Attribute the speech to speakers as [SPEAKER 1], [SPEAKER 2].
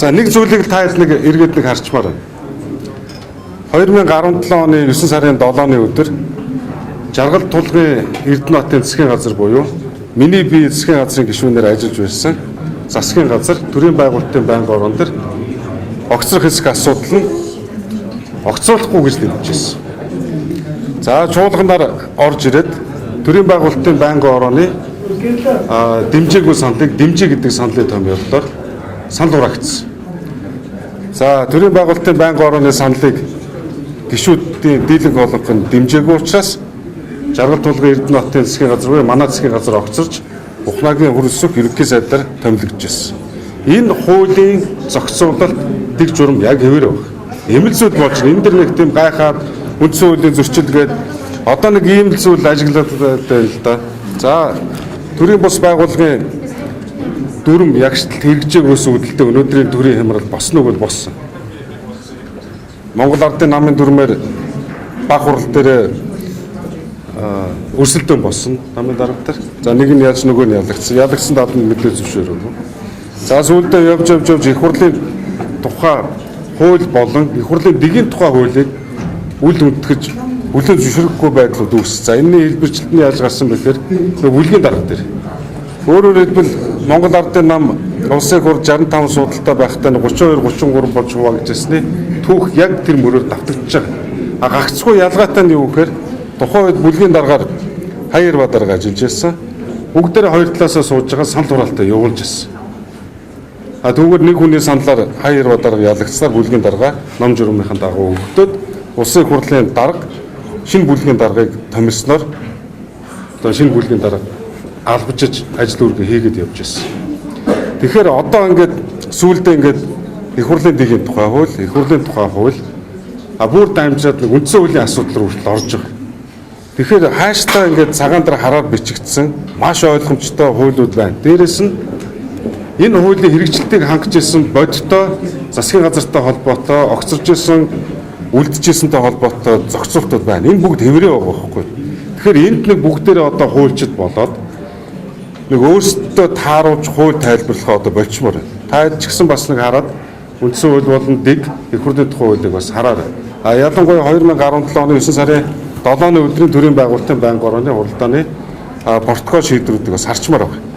[SPEAKER 1] За, нэг зүйлийг та нэг эргээд нэг харчмаар байна. 2017 оны 9 сарын 7-ны өдөр Жаргал тулгын Эрдэнэбатын засгийн газар буюу миний би засгийн газрын гишүүнээр ажиллаж байсан засгийн газар төрийн байгуулалтын байнгын орон дээр огцрох хэсэг асуудал нь огцруулахгүй гэж нэмжсэн. За, чуулганаар орж ирээд төрийн байгуулалтын байнгын орооны дэмжээгүй саналыг дэмжээ гэдэг саналын томьёоллоор санал хураагдсан. За, төрийн байгуулалтын байнгын орооны саналыг гишүүдийн дийлэнх олонх нь дэмжээгүй учраас Жаргал тулгын Эрдэнэбатын засгийн газар буюу манай засгийн газар огцорч Ухнаагийн хөрөлсөх ерөнхий сайдаар томилогдож ирсэн. Энэ хуулийн зохицуулалт дэг журам яг хэвээр баг. Эмэл зүйл болж энэ дэр нэг тийм гайхаад үндсэн хуулийн зөрчилгээд одоо нэг ийм л зүйл ажиглаад байна л да. За, төрийн бус байгууллагын дүрм ягшталт хэрэгжээгөөс үүдэлтэй өнөөдрийн төрийн хямрал босно уу бол болсон. Монгол Ардын намын дүрмээр баг хурал дээр өрсөлдөөн болсон намын дарга дээр. За, нэг нь яаж нөгөө нь ялагдсан. Ялагдсан дад нь мэдээ зөвшөөрөөгүй. За, сүүлдээ явж явж явж их хурлын тухай хууль болон их хурлын дэгийн тухай хуулийг үл хүндэтгэж хүлээн зөвшөөрөхгүй байдлууд үүссэн. За, энэний хэлбэрчлэлт нь яаж гарсан бэ гэхээр бүлгийн дарга дээр. Өөрөөр хэлбэл, Монгол Ардын нам улсын хурл 65 суудалтай байхдаа 32 33 болж хуваагдчихсны түүх яг тэр мөрөөр давтагдчихж байгаа. А гагцгүй ялгаатай нь юу гэхээр тухайн үед бүлгийн даргаар Хаяр дарга ажиллаж байсан. Бүгдээрээ хоёр талаасаа сууж байгаа санал хураалтаа явуулж байсан. А түүгээр нэг хүний саналаар Хаяр дарга ялагдсаар бүлгийн дарга ном журмынхаа дагуу өгдөөд улсын хурлын дарга шинэ бүлгийн даргаыг томилсноор одоо шинэ бүлгийн дарга албажиж ажил үүргээ хийгээд явж байсан. Тэгэхээр одоо ингээд сүүлдээ ингээд их хурлын дэгийн тухай хууль, их хурлын тухай хууль а бүр дамжаад нэг үндсэн хуулийн асуудал руу хүртэл орж байгаа. Тэгэхээр хааштай ингээд цагаан дээр хараар бичигдсэн маш ойлгомжтой хуулиуд байна. Дээрээс нь энэ хуулийн хэрэгжилтийг хангаж исэн бодиттой засгийн газартай холбоотой огцорж исэн үлдчихсэнтэй холбоотой зохицуултууд байна. Энэ бүгд хэврээ байгаа байхгүй. Тэгэхээр энд нэг бүгдээрээ одоо хуульчид болоод нэг өөрсдөө тааруулж хууль тайлбарлахаа одоо болчмоор байна. Та ч гэсэн бас нэг хараад үндсэн хууль болон дэг их хурлын тухай хуулийг бас хараарай. А ялангуяа 2017 оны 9 сарын 7-ны өдрийн төрийн байгуулалтын байнгын орооны хуралдааны протокол шийдвэрүүдийг бас харчмаар байна.